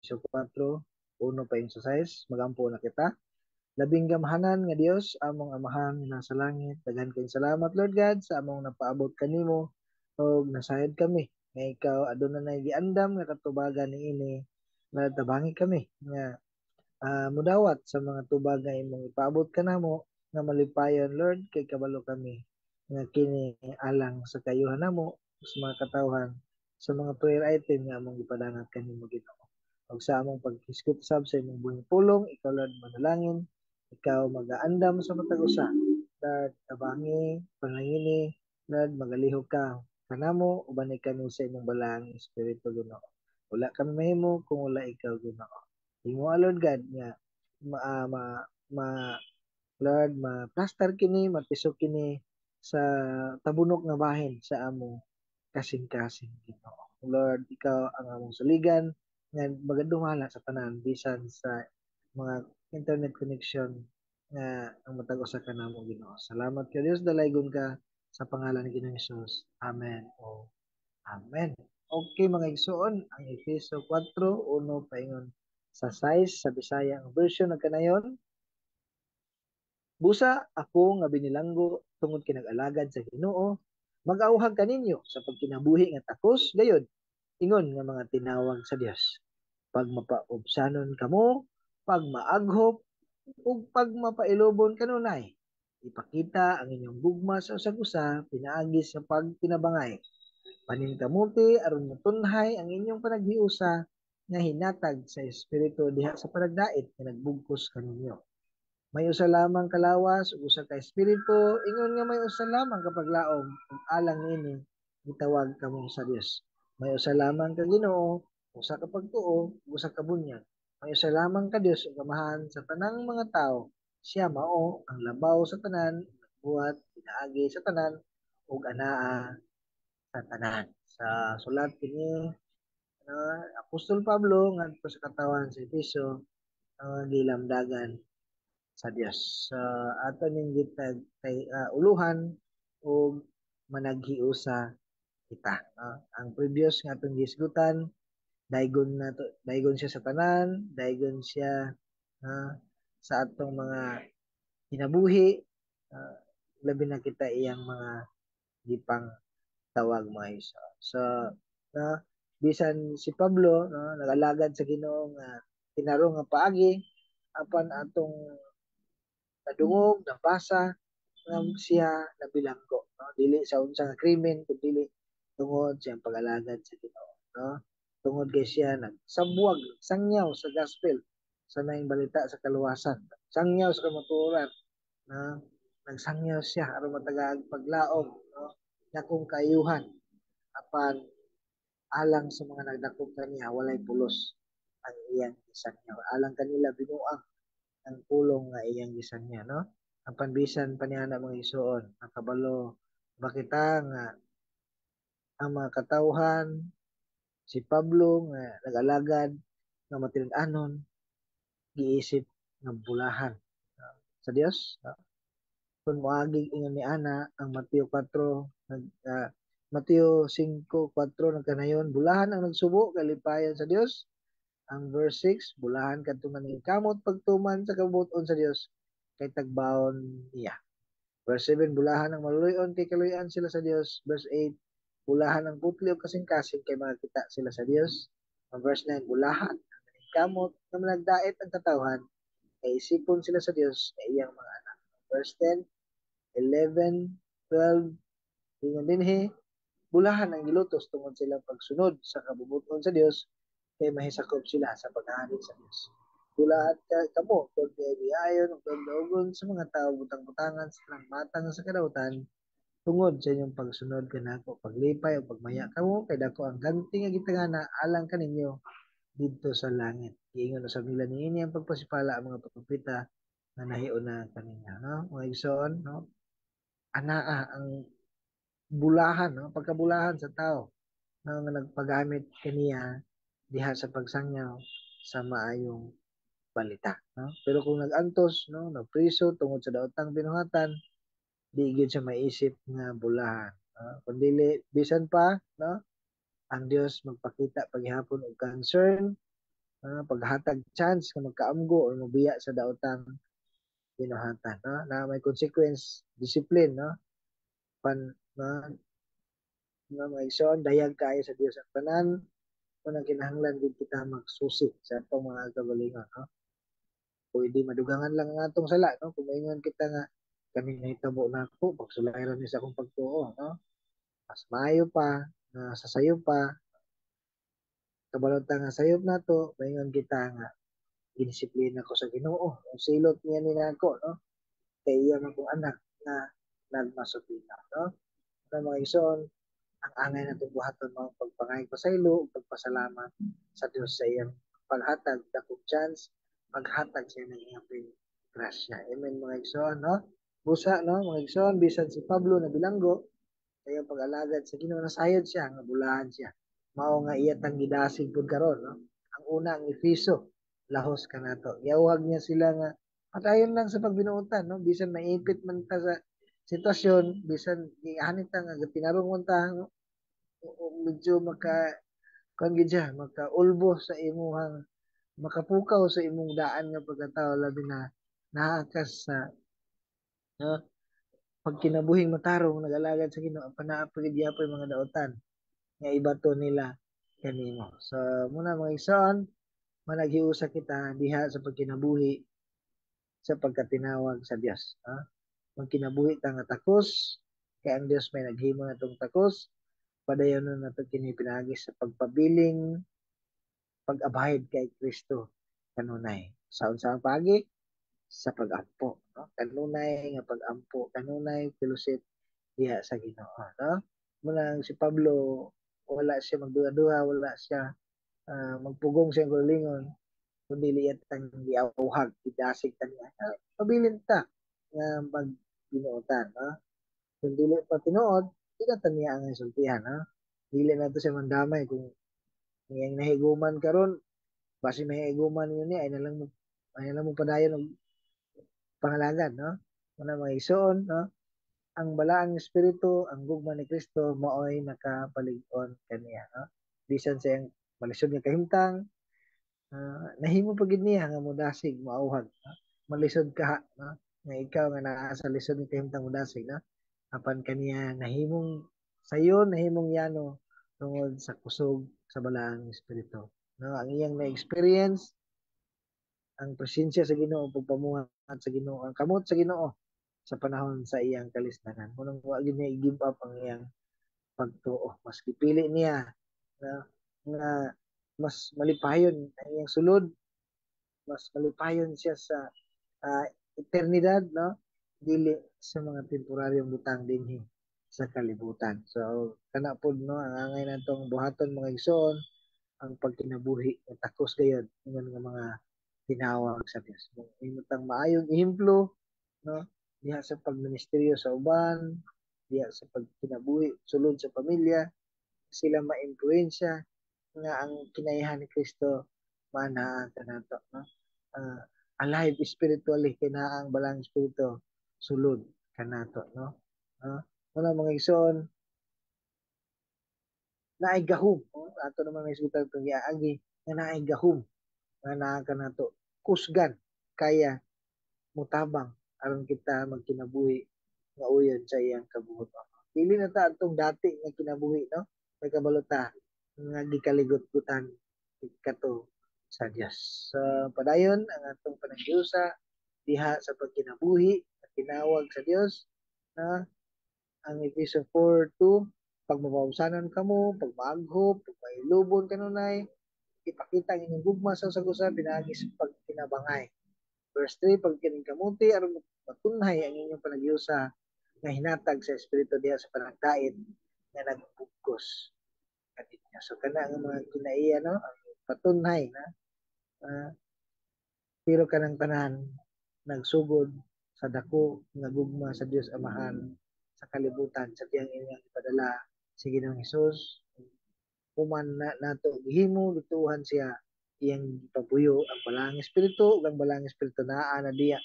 Efeso 4:1 pa sa 6. Magampo na kita. Labing gamhanan nga Dios, among Amahan nga nasa langit, daghan kayong salamat, Lord God, sa among napaabot kanimo ug nasayod kami nga ikaw aduna nay giandam nga katubagan niini. Nga tabangi kami nga mudawat sa mga tubag nga imong ipaabot kanamo nga malipayon, Lord, kay kabalo kami nga kini alang sa kayuhan namo sa mga katawhan, sa mga prayer item nga among gipadangat kanimo, Ginoo. Ug sa among paghisgot sab sa imong buhing pulong, ikaw, Lord, manalangin, ikaw magaandam sa matag usa. Lord, tabangi, panangini, Lord, magalihok ka kanamo, uban kami sa imong balaang Espiritu, Ginoo. Wala kami mahimo kung wala ikaw, Ginoo. Himo, Lord God, nga ma, ma, ma Lord, ma-plaster kini, matisok kini sa tabunok nga bahin sa among kasing-kasing, Ginoo. Lord, ikaw ang among saligan nga magadumala sa tanan bisan sa mga internet connection nga ang matag usa kanamo, Ginoo. Salamat ka Dios, dalaygon ka sa pangalan ni Ginoong Hesus. Amen. O Amen. Okay, mga igsoon, ang Efeso 4:1 paingon sa 6 sa Bisaya ang version nagkanayon. Busa ako nga binilanggo tungod kay nag-alagad sa Ginoo, mag-awhag kaninyo sa pagkinabuhi nga takos gayod ingon nga mga tinawag sa Dios. Pagmapaubsanon kamo, pagmaaghop ug pagmapailobon kanunay. Ipakita ang inyong gugma sa usag usa pinaagi sa pagtinabangay. Paningkamuti aron matunhay ang inyong panaghiusa nga hinatag sa Espiritu diha sa panagdait nga nagbugkos kaninyo. May usa lamang kalawas ug usa ka espiritu, ingon nga may usa lamang ka paglaom ug alang niini gitawag kamo sa Dios. May usa lamang ka Ginoo, usa ka pagtuo, ug usa ka bunyag. May usa lamang ka Dios ug Amahan sa tanang mga tawo. Siya mao ang labaw sa tanan, nagbuhat pinaagi sa tanan ug anaa sa tanan. Sa sulat kini Apostol Pablo ngadto sa katawan sa Efeso ang gilamdagan sa Dios. So, ato ning gitag kay uluhan og managhiusa kita. No? Ang previous nga atong gisgutan, daygon nato, daygon siya sa tanan, daygon siya sa atong mga kinabuhi, labi na kita iyang mga gipang tawag, mga igsoon. So, no, bisan si Pablo, no, nagalagad sa Ginoo nga tinarong nga paagi, apan atong nadungog, nabasa nga siya nabilanggo, no? Dili sa unsa nga krimen kun dili tungod sa iyang pag-alagad sa Ginoo, no? Tungod kay siya nagsabwag, sangyaw sa gospel, sa maayong balita sa kaluwasan, sangyaw sa kamatuoran, no? Nagsangyaw siya aron matagaag paglaom, no, dakong kaayuhan, apan alang sa mga nagdakop kaniya walay pulos ang iyang gisangyaw. Alang kanila, binuang ang pulong nga iyang gisangyaw, no? Apan bisan pa niana, mga igsoon, nakabalo ba kita nga ang mga katawhan, si Pablo nga nag-alagad nga matinud-anon, giisip nga bulahan sa Dios, no? Kung moagi ingon ni ana ang Mateo 4 nag Mateo 5:4 nagkanayon, bulahan ang nagsubo kay lipayon sa Dios. Ang verse 6, bulahan kadtong naningkamot pagtuman sa kabubut-on sa Dios kay tagbaon niya. Verse 7, bulahan ang maluluy-on kay kaluy-an sila sa Dios. Verse 8, bulahan ang putli o kasing-kasing kay makakita sila sa Dios. Ang verse 9, bulahan ang naningkamot nga managdait ang katawhan kay isipon sila sa Dios nga iyang mga anak. Verse 10, 11, 12, ingon dinhi, bulahan ang gilutos tungod silang pagsunod sa kabubut-on sa Dios kay mahisakop sila sa paghahari sa Dios. Bulahan ka kamo kung biayon ug daugon sa mga tao, butang-butangan sa tanang matang sa kadautan tungod sa inyong pagsunod kanako. Paglipay o pagmaya kamo kay dako ang ganti nga gitangana alang kaninyo didto sa langit. Giingon usab nila niini ang pagpasipala ang mga propeta nga nahiuna kaninyo, no? Mga igsoon, no? Anaa ang bulahan, no? Pagkabulahan sa tao, no, nga nagpagamit kaniya diha sa pagsangyaw sa maayong balita, no? Pero kung nag-antos, no, nagpriso tungod sa daotang binuhatan, di gyud siya maisip nga bulahan, no? Kun dili, bisan pa, no, ang Dios magpakita paghihapon og concern Paghatag chance nga magkaamgo or mobiya sa daotang binuhatan, no? Na may consequence, discipline, no? Pan no, no mga igsoon, dayag kaayo sa Dios ang tanan. Unang kinahanglan gid kita magsusi sa atong mga kagalingon, no? Pwede madugangan lang ang atong sala, no? Kung maingon kita nga kani nahitabo nako, pagsulay ra ni sa akong pagtuo, no? Mas maayo pa na sa sayo pa kabalo ta nga sayop nato, maingon kita nga gidisiplina ko sa Ginoo. Ang silot niya ni nako, no? Kay iya man kong anak na nagmasupina, no? Ano mga igsoon, ang angay natong buhaton mao pagpangayog pasaylo ug pagpasalamat sa Dios sa iyang paghatag dakong chance, paghatag sa iyang iyang grasya. Amen, mga igsoon, no? Busa, no, mga igsoon, bisan si Pablo na bilanggo sa iyang pag-alagad sa Ginoo, nasayod siya nga bulahan siya. Mao nga iya tang gidasig pud karon, no? Ang una, ang Efeso, lahos kanato. Giawhag niya sila nga padayon lang sa pagbinuotan, no? Bisan maipit man ta sa sitwasyon, bisan gihanit ta nga tinarong man ta, no? O medyo maka kuan gid siya, makaulbo sa imuhang, makapukaw sa imong daan nga pagkatao, labi na naa ka sa, no, pagkinabuhing matarong nag-alagad sa Ginoo, panaa pa gid gyapon mga daotan nga ibato nila kanimo. So muna mga igsoon, managhiusa kita diha sa pagkinabuhi sa pagkatinawag sa Dios. Ha? Magkinabuhi ta nga takos, kay ang Dios may naghimo natong takos, padayon na nato kini pinaagi sa pagpabiling pag-abide kay Kristo kanunay. Sa unsa ang paagi? Sa pag-ampo, no? Kanunay nga pag-ampo, kanunay fellowship diha sa Ginoo, no? Munang si Pablo, wala siya magduha-duha, wala siya magpugong sa iyang kaugalingon, kundi iya tang giawhag, gidasig ta niya. Pabilin ta nga magbinuotan, no? Kung dili pa tinuod, di na ta niya ang isultihan, no? Dili na to siya mandamay kung iyang nahiguman karon, basi mahiguman yun niya, ay na lang mo padayon og pangalagad, no? Muna mga igsoon, no? Ang balaang espiritu, ang gugma ni Kristo maoy nakapalig-on kaniya, no? Bisan sa iyang malisod nga kahimtang, nahimo pa gid niya nga modasig, moawhag, no? Malisod ka, no? Nga ikaw nga naa sa lisod nga kahimtang modasig, no? Apan kaniya nahimong sayon, nahimong yano tungod sa kusog sa balaang espiritu, no? Ang iyang na-experience ang presensya sa Ginoo, pagpamuhat sa Ginoo, ang kamot sa Ginoo sa panahon sa iyang kalisdanan. Munang wa gid niya i-give up ang iyang pagtuo. Mas gipili niya, no, nga mas malipayon ang iyang sulod, mas malipayon siya sa eternidad, no? Dili sa mga temporaryong butang dinhi sa kalibutan. So kana pod, no, ang angay natong buhaton mga igsoon, ang pagkinabuhi nga takos gayod ingon nga mga tinawag sa Dios. Mahimutang maayong ehemplo, no, diha sa pagministeryo sa uban, diha sa pagkinabuhi sulod sa pamilya, sila maimpluwensya nga ang kinaihan ni Kristo manaa kanato, no? Alive spiritually kay naa ang balang espiritu sulod kanato, no? Muna mga igsoon, naay gahom, no? Ato naman may isgutan itong giagi nga naay gahom nga naa kanato, kusgan kaya mutabang aron kita magkinabuhi nga uyon sa iyang kabuoton. Dili na ta atong dati nga kinabuhi, no? May kabalo ta nga gikaligot-gutan kato sa Dios. So padayon ang atong panaghiusa diha sa pagkinabuhi at tinawag sa Dios na ang Efeso 4:2, pagmapausanan kamo, pagmaaghop, pagmahilubon kanunay, ipakita ang inyong gugma sa usag usa pinaagi sa pagkinabangay. Verse 3, pagkiningkamuti aron matunhay ang inyong panaghiusa nga hinatag sa Espiritu diha sa panagdait nga nagbugkos kaninyo. So kana ang mga kinaiya, no, ang patunhay na pero kanang tanan nagsugod sa dako nga gugma sa Dios Amahan sa kalibutan sa tiyang inyang ipadala si Ginoong Hesus. Human na nato gihimo, gituohan siya, iyang gipapuyo ang balaang espiritu, ug ang balaang espiritu naa na diha,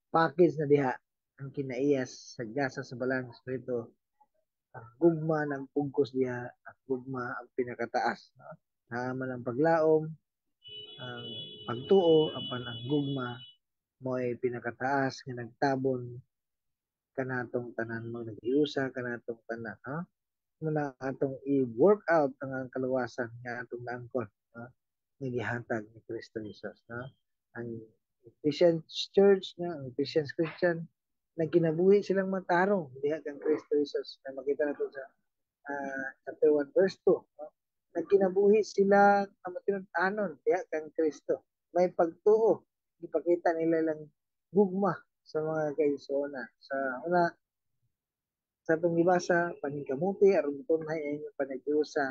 package na diha ang kinaiyas sa gasa sa balaang espiritu. Ang gugma ng pugkos diha, ang gugma ang pinakataas, no? Naa man ang paglaom. Ang pagtuo apan ang gugma mo'y pinakataas nga nagtabon kanatong tanan mo, naghiusa kanatong tanan, no? Muna atong i-work out ang kaluwasan nga atong naangkon, no? Nga gihatag ni Kristo Jesus, no? Ang Ephesians Church, no? Ang Ephesians Christian, nagkinabuhi silang matarong diha kang Kristo Jesus na makita nato sa chapter 1 verse 2, no? Nagkinabuhi sila nga matinud-anon diha kang Kristo, may pagtuo, ipakita nila lang gugma sa mga kaigsoona. Sa una sa atong gibasa, paningkamuti aron motunhay ang inyong panaghiusa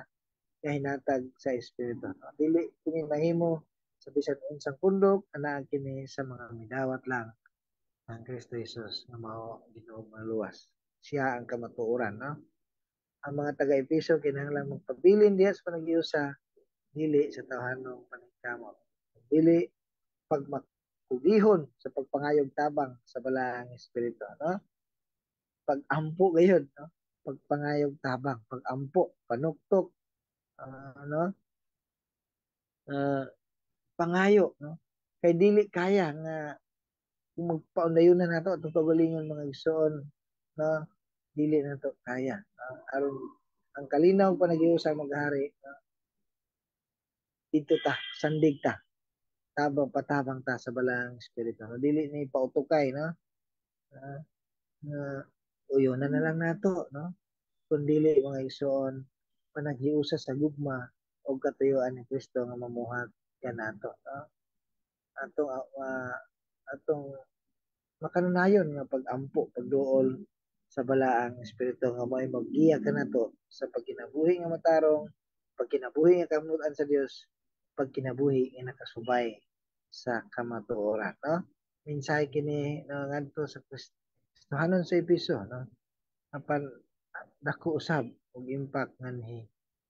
nga hinatag sa Espiritu. No? Dili kini mahimo sa bisan unsang pundok, anaa kini sa mga midawat lang ang Kristo Jesus nga mao Ginoo maluwas. Siya ang kamatuoran, no? Ang mga taga-Epeso kinahanglan magpabilin diha sa panaghiusa, dili sa tawhanong paningkamot. Dili pagmakugihon sa pagpangayog tabang sa Balaang Espiritu, no? Pag-ampo gayud, no? Pagpangayog tabang, pag-ampo, panuktok, no? Pangayo, no? Kay dili kaya nga kung magpaundayonan nato atong kaugalingon, mga igsoon, no? Dili nato kaya, no? Aron ang kalinaw panaghiusa maghari, no? Dito ta, sandig ta, tabang patabang ta sa Balaang Espiritu, no? Dili ni pautukay, no? Uyonan na lang nato, no? Kun dili, mga igsoon, panaghiusa sa gugma o katuyuan ni Kristo nga mamuhat kanato, no? Atong makanunayon nga pag-ampo, pagduol sa Balaang Espiritu nga mo'y maggiya kanato sa pagkinabuhi nga matarong, pagkinabuhi nga kamutan sa Dios, pagkinabuhi nga nakasubay sa kamatuoran, no? Mensahe kini, no, ngadto sa Kristohanon sa Epeso, no? Apan dako usab og impact nganhi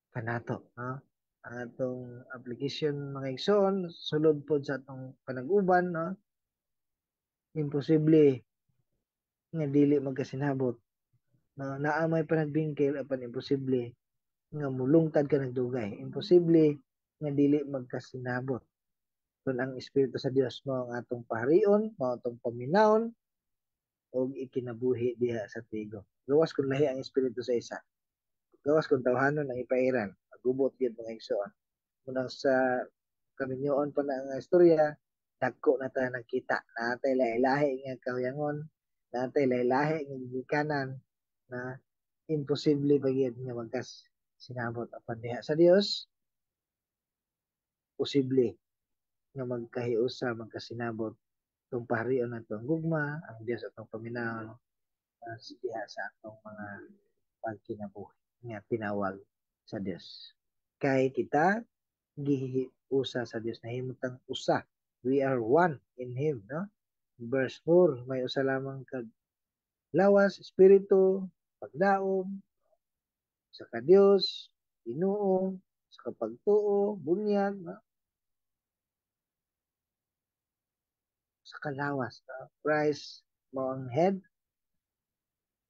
kanato, no? Ang atong application, mga igsoon, sulod pod sa atong panag-uban, no? Imposible nga dili magkasinabot, no? Naa may panagbingkil apan imposible nga mulungtad ka nagdugay. Imposible nga dili magkasinabot. Kung ang Espiritu sa Dios mo ang atong paharion, mao atong paminawon og ikinabuhi diha sa tigo. Gawas kung lahi ang espiritu sa isa. Gawas kung tawhanon ang ipairan, magubot gyud, mga igsoon. Munang sa kaminyoon pa na nga istorya, dagko na ta nagkita. Natay lahi-lahi nga kahuyangon, natay lahi-lahi nga gikanan na imposible pa gyud nga magkas sinabot, apan diha sa Dios posible nga magkahiusa, magkasinabot itong paharion nato ang gugma, ang Dios atong paminawon diha sa atong mga pagkinabuhi nga tinawag sa Dios. Kay kita gihiusa sa Dios, nahimutang usa. We are one in Him, no? Verse 4, may usa lamang kag lawas, espiritu, pagdaom, sa ka Dios, Ginoo, sa kapagtuo, bunyag, no? Sa kalawas, no? Christ mao ang head,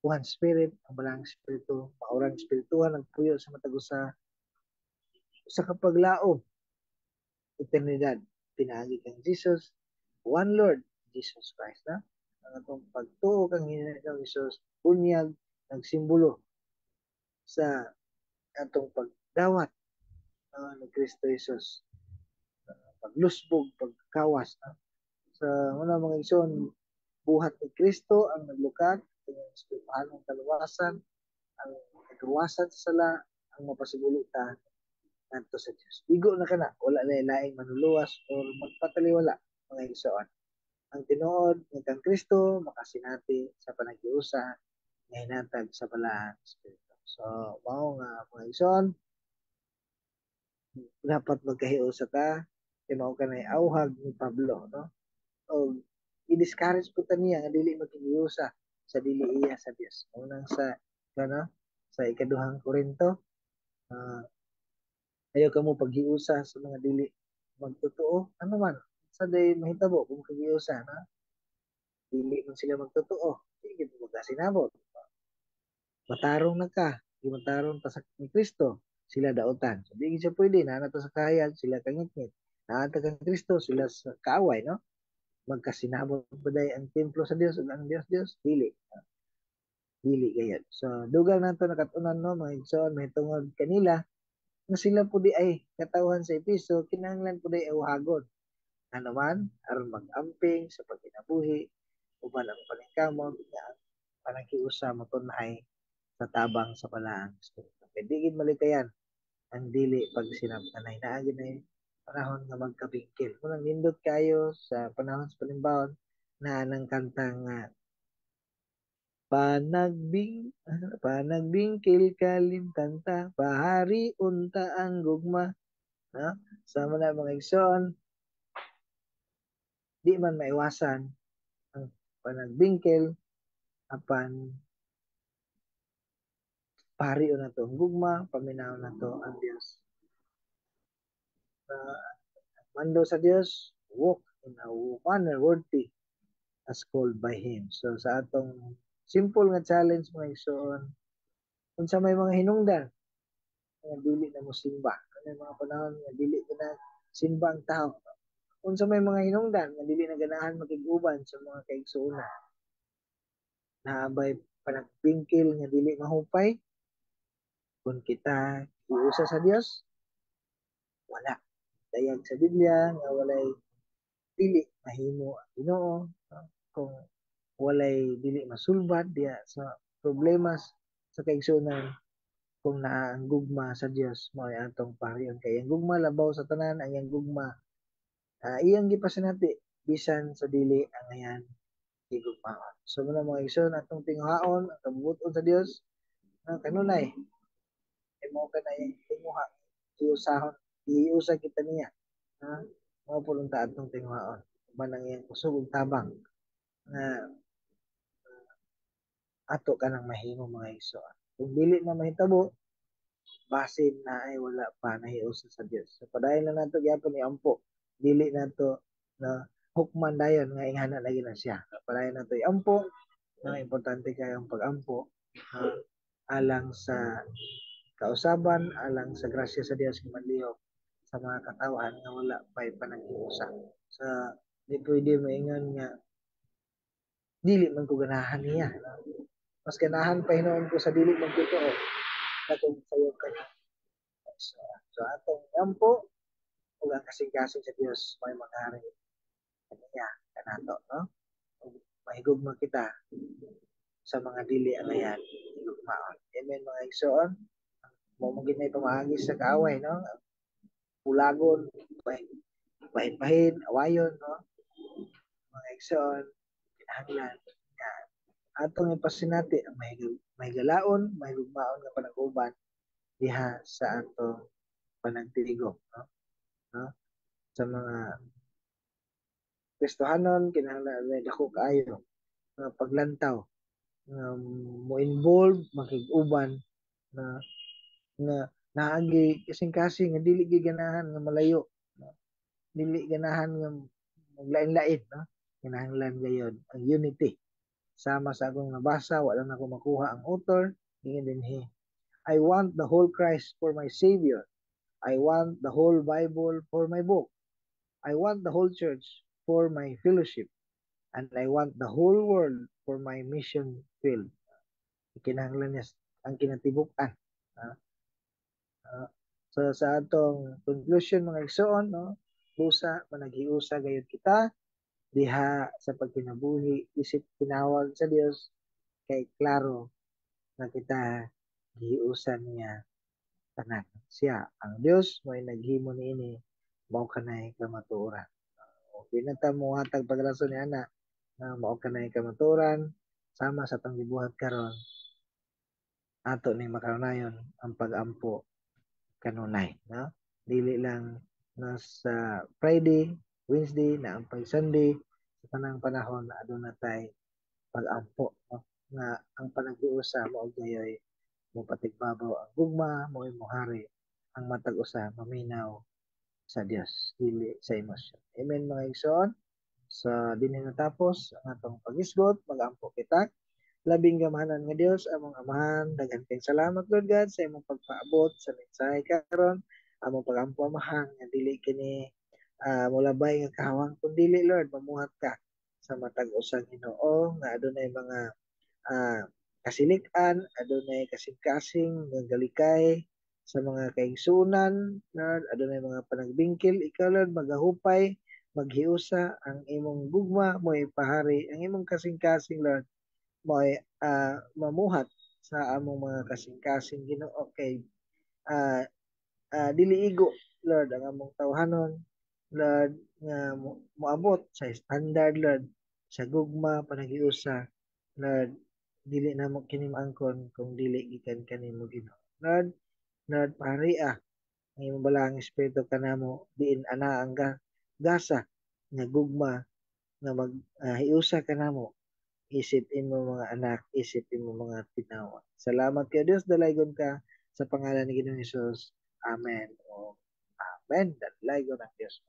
one spirit, ang Balaang Espiritu, maurang espirituhan nagpuyo sa matag usa sa kapaglaom eternidad pinaagi kang Jesus, one Lord Jesus Christ, na ang atong pagtuo kang Ginoong Jesus, bunyag nagsimbolo sa atong pagdawat ni Kristo Jesus, paglusbog, pagkawas, no? Sa una, mga igsoon, buhat ni Kristo ang naglukat, ang espirituhanong kaluwasan, ang kagawasan sa sala, ang mapasigulo ta ngadto sa Dios. Igo na kana, wala na laing manuluwas or magpataliwala, mga igsoon. Ang tinuod nga kang Kristo makasinati sa panaghiusa nga hinatag sa Balaang Espiritu. So, mao nga, mga igsoon, dapat magkahiusa ta kay mao kanay auhag ni Pablo, no? O i-discourage po ta niya nga dili maghiusa sa dili iya sa Dios. Unang sa ano, sa ikaduhang Korinto, ayaw kamo paghiusa sa mga dili magtotoo. Ano man, sa day mahitabo kung paghiusa, na dili man sila magtotoo, di gid mo magkasinabot. Matarong na ka, di matarong ta sa ni Kristo, sila dautan. So di gid siya pwede na nato sa kahayag, sila kangitngit. Naatag ang Kristo, sila sa kaaway, no? Magkasinabot ba day ang templo sa Dios ug ang Dios Dios? Dili. Dili gayud. So dugang nato nakatunan, no, mga igsoon, mahitungod kanila nga sila po di ay katawhan sa Episo, kinahanglan po di ay uhagon. Ano man, aron mag-amping sa pagkinabuhi uban ang paningkamot nga ang panaghiusa motunhay sa tabang sa Balaang Espiritu. Kay di gid malikayan ang dili pagsinabtanay. Naa gid nay panahon nga magkabingkil. Munang nindot kayo sa panahon sa panimbahon na nang kantang panagbingkil kalimtanta, pahari unta ang gugma, no? Sa mga mga igsoon, di man maiwasan ang panagbingkil, apan paharion nato ang gugma, paminaw nato ang Dios. Mando sa Dios, walk in a manner worthy as called by Him. So sa atong simple nga challenge, mga igsoon, unsa may mga hinungdan nga dili na mo simba? Ano yung mga panahon nga dili na simba ang tao? Unsa may mga hinungdan nga dili na ganahan makig-uban sa mga kaigsuonan? Naabay panagbingkil nga dili mahupay? Kung kita giusa sa Dios, wala. Dayag sa Biblia nga walay dili mahimo ang Ginoo, no? Kung walay dili masulbad diya sa problemas sa kaigsuonan, kung naa ang gugma sa Dios, mao ay atong paharion, kay ang gugma labaw sa tanan. Ang iyang gugma, iyang gipasinati bisan sa dili angayan gigugmaon. So muna, mga igsoon, atong tinguhaon ang kabubut-on sa Dios na kanunay kay mao ka na iyang tinguha, iusahon, iusa kita niya, ha? Mao pud unta atong tinguhaon uban ang iyang kusog ug tabang nga ato kanang mahimo, mga igsoon. Kung dili na mahitabo, basin na ay wala pa nahiusa sa Dios. So padayon na nato gyapon iampo. Dili nato na hukman dayon nga ingana lagi na siya. Padayon nato iampo, na importante kay ang pag-ampo, ha, alang sa kausaban, alang sa grasya sa Dios nga manlihok sa mga katawhan nga wala pa'y panaghiusa. Sa di pwede maingon nga dili man ko ganahan niya. No? Mas ganahan pa hinuon ko sa dili magtotoo katong sayo ka na. So atong ampo ug ang kasing-kasing sa Dios may manghari kaniya kanato, no? Ug mahigugma kita sa mga dili angayan higugmaon. Amen, mga igsoon. Mao man gid nay pamaagi sa kaaway, no? Pulagon, bahin-bahin, awayon, no? Mga igsoon, kinahanglan nga atong ipasinati ang mahigalaon, mahigugmaon nga panag-uban diha sa atong panagtigom, no? No? Sa mga Kristohanon, kinahanglan may dako kaayo nga paglantaw nga mo involve makig-uban na nga naagi kasing-kasing nga dili ganahan nga malayo, no? Dili ganahan nga maglain-lain, no? Kinahanglan gayon ang unity. Sama sa akong nabasa, wala na ako makuha ang author, ingon dinhi, "I want the whole Christ for my Savior. I want the whole Bible for my book. I want the whole church for my fellowship. And I want the whole world for my mission field." Kinahanglan niya ang kinatibuk-an. So sa atong conclusion, mga igsoon, no, busa managhiusa gayud kita diha sa pagkinabuhi isip tinawag sa Dios, kay klaro na kita gihiusan niya tanan. Siya ang Dios mo'y naghimo niini, mao kanay kamatuoran. Di na ta mohatag pagrason ni ana na mao kanay kamatuoran. Sama sa atong gibuhat karon, ato ni makanunayon ang pag-ampo kanunay, no? Dili lang na sa Friday, Wednesday, na ang pag Sunday, sa tanang panahon na aduna tay pag-ampo, no? Nga ang panaghiusa mao gayoy mo patigbabaw ang gugma, mo'y mohari ang matag usa maminaw sa Dios, dili sa emosyon. Amen, mga igsoon. Sa dinhi natapos ang atong paghisgot, mag-ampo kita. Labing gamahanan nga Dios, among Amahan, daghan kayong salamat, Lord God, sa imong pagpaabot sa mensahe karon. Among pagampo, Amahan, nga dili kini Mulabay nga kahawang kun dili, Lord, mamuhat ka sa matag usa, Ginoo, nga adunay mga kasilikan, adunay kasing-kasing nga galikay sa mga kaigsunan, Lord, adunay mga panagbingkil. Ikaw, Lord, magahupay, maghiusa. Ang imong gugma mo'y pahari, ang imong kasing-kasing, Lord, mo'y mamuhat sa among mga kasing-kasing, Ginoo, kay dili igo, Lord, ang among tawhanon, Lord, nga moabot sa standard, Lord, sa gugma, panaghiusa, Lord. Dili namo kini maangkon kung dili gikan kanimo, Ginoo. Lord, Lord, paharia ang imong Balaang Espiritu kanamo diin ana ang gasa nga gugma nga mag hiusa kanamo isip imo mga anak, isip imo mga tinawag. Salamat kay Dios, dalaygon ka sa pangalan ni Ginoong Hesus. Amen. O Amen. Dalaygon ang Dios.